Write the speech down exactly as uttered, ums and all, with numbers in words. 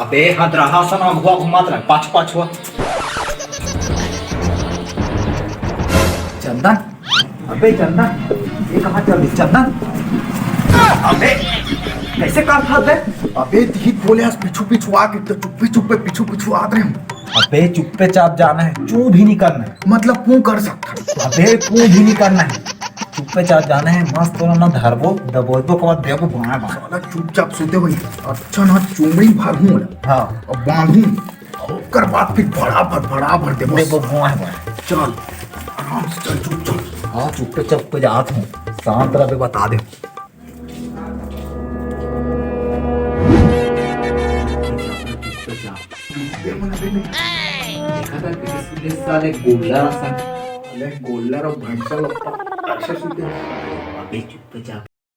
अबे हदरहा सन अगुवा घुमात रहे, पाछू पाछू। चंदन, अबे चंदन, ये कहाँ चल दी चंदन? अबे कैसे काल था बे? अबे दिहित बोले आज पीछू पीछू आके तो चुप्पे चुप्पे पीछू पीछू आत रहे हम। अबे चुप्पे चाप जाना है, चू भी नहीं करना है। मतलब कू कर सकता है। अबे कू भी नहीं करना है, चुप्पे चाप जाना है। मस्त तोला ना धरबो दबोचबो के बाद देबो बाएं बाएं। साला चुपचाप सुते होही। अच्छा ना चुमड़ी भर हूँ। हाँ। अब बांधू, ओकर बाद फिर भड़ा भर भड़ा भर देबो। देबो बाएं बाएं। चल आराम से चल चुपचाप। हाँ चुप्पे चाप पे जात हूँ, शांत रहे बता दे। देखा था किसी ने साले गोल्डर असन। अरे गोल्डर और भैंसा लोग तो ऐसे सुते हैं। अबे चुप्पे चाप।